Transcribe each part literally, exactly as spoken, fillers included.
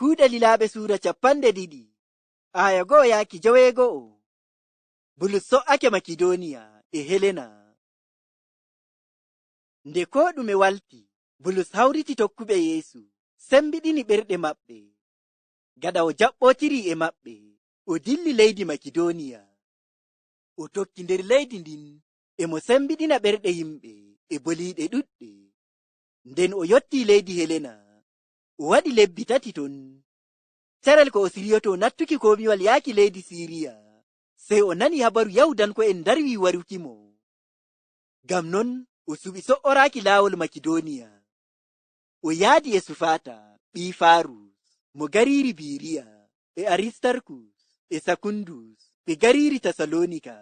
Kuuɗe Lilaaɓe suura capanɗe ɗiɗi, aaya go'o yaaki joweego'o. Bulus so'ake Makidooniya e Helena. Nde koo ɗume walti, Bulus hawriti tokkuɓe Yeesu, sembiɗini ɓerɗe maɓɓe. Gaɗa o jaɓɓootiri e maɓɓe, o dilli leydi Makidooniya. O tokki nder leydi ndin, e mo sembiɗina ɓerɗe yimɓe e boliiɗe ɗuɗɗe. Nden o yotti leydi Helena, o waɗi lebbi tati ton. Carel ko o siryoto nattuki komiwal yaaki leydi Siiriya, sey o nani habaru Yahuudanko'en ndarwi waruki mo. Ngam non o suɓi so'oraaki laawol Makidooniya. O yaadi e Sufaata, ɓii Farus, mo gariiri Biiriya, e Aristarkus, e Sakundus, ɓe gariiri Tasaloonika,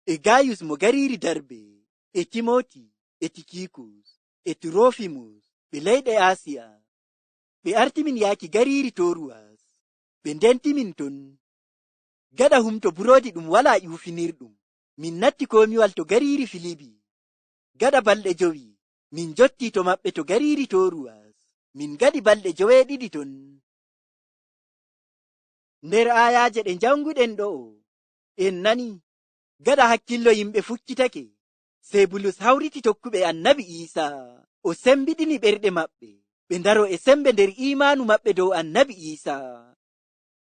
e Gayus mo gariiri Darbe, e Timooti, e Tikikus, e Turofimus, ɓe leyɗe Asiya. Ɓe arti min yaaki gariiri Toruwas, ɓe ndenti min ton. Gaɗa humto buroodi ɗum walaa ƴuufinirɗum, min natti komiwal to gariiri Filibi. Gaɗa balɗe jowi, min njotti to maɓɓe to gariiri Toruwas, min ngaɗi balɗe joweeɗiɗi ton. Nder aayaaje ɗe njannguɗen ɗo'o, en nani, gaɗa hakkillo yimɓe fukkitake, sey Bulus hawriti tokkuɓe Annabi Iisa, o sembiɗini ɓerɗe maɓɓe, ɓe ndaro e sembe nder iimaanu maɓɓe dow Annabi Iisa.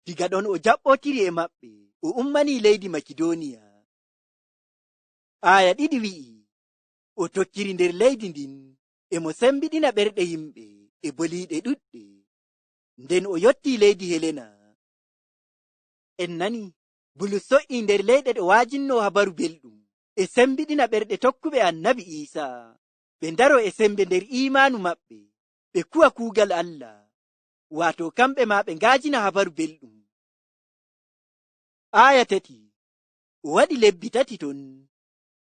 Diga ɗon o jaɓɓootiri e maɓɓe, o ummanii leydi Makidooniya. Aaya ɗiɗi wi'i, o tokkiri nder leydi ndin, e mo sembiɗina ɓerɗe yimɓe e boliiɗe ɗuɗɗe. Nden o yotti leydi Helena. En nani, Bulus so'i nder leyɗe ɗe waajinnoo Habaru Belɗum, e sembiɗina ɓerɗe tokkuɓe Annabi Iisa, ɓe ndaro e sembe nder iimaanu maɓɓe, ɓe kuwa kuugal Allah, waato kamɓe maa ɓe ngaajina Habaru Belɗum. Aaya tati, o waɗi lebbi tati ton.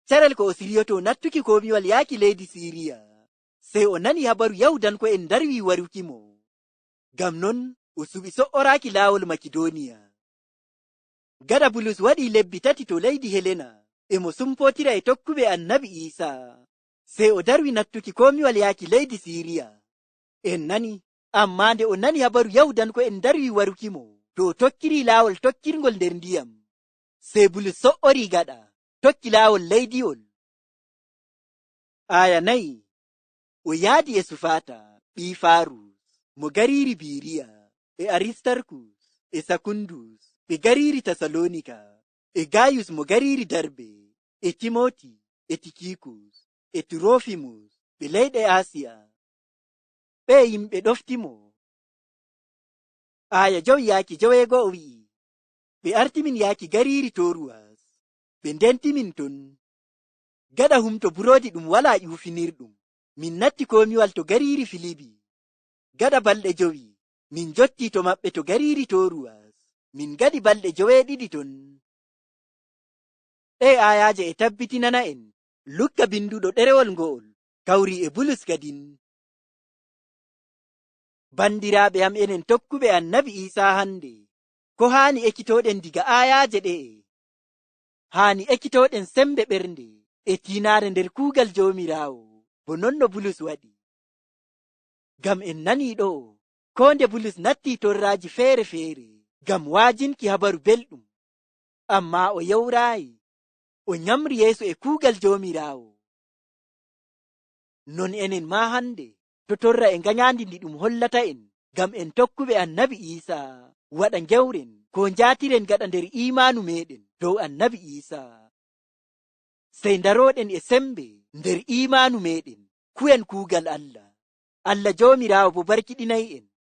Carel ko o siryoto nattuki komiwal yaaki leydi Siiriya, sey o nani habaru Yahuudanko'en ndarwi waruki mo. Ngam non o suɓi so'oraaki laawol Makidooniya. Gaɗa Bulus waɗi lebbi tati to leydi Helena, e mo sumpotira e tokkuɓe Annabi Iisa, sey o darwi nattuki komiwal yaaki leydi Siiriya. En nani, ammaa nde o nani habaru Yahuudanko'en ndarwi waruki mo, to o tokkiri laawol tokkirngol nder ndiyam. Sey Bulus so'ori gaɗa, tokki laawol leydiwol. Aaya nayi, o yaadi e Sufaata, ɓii Farus, mo gariiri Biiriya, e Aristarkus, e Sakundus, ɓe gariiri Tasaloonika, e Gayus mo gariiri Darbe, e Timooti, e Tikikus, e Turofimus, ɓe leyɗe Asiya. Ɓe yimɓe ɗofti mo. Aaya jowi yaaki joweego'o wi'i, ɓe arti min yaaki gariiri Toruwas, ɓe ndenti min ton. Gaɗa humto buroodi ɗum walaa ƴuufinirɗum, min natti komiwal to gariiri Filibi. Gaɗa balɗe jowi, min njotti to maɓɓe to gariiri Toruwas, min ngaɗi balɗe joweeɗiɗi ton. Ɗe'e aayaaje e tabbitinana en, Lukka binduɗo ɗerewol ngo'ol, kawri e Bulus kadin. Bandiraaɓe am enen tokkuɓe Annabi Iisa hande, ko haani ekitoɗen diga aayaaje ɗe'e? Haani ekitoɗen sembe ɓernde e tiinaare nder kuugal Joomiraawo, bo non no Bulus waɗi. Ngam en nanii ɗo'o, koo nde Bulus natti torraaji feere-feere ngam waajinki Habaru Belɗum, ammaa o yewraayi, o nyamri yeeso e kuugal Joomiraawo. Non enen maa hande, to torra e nganyaandi ndi ɗum hollata en, ngam en tokkuɓe Annabi Iisa, waɗa ngewren, koo njaatiren gaɗa nder iimaanu meeɗen dow Annabi Iisa. Sey ndaroɗen e sembe nder iimaanu meeɗen, kuwen kuugal Allah. Allah Joomiraawo bo barkiɗinay en,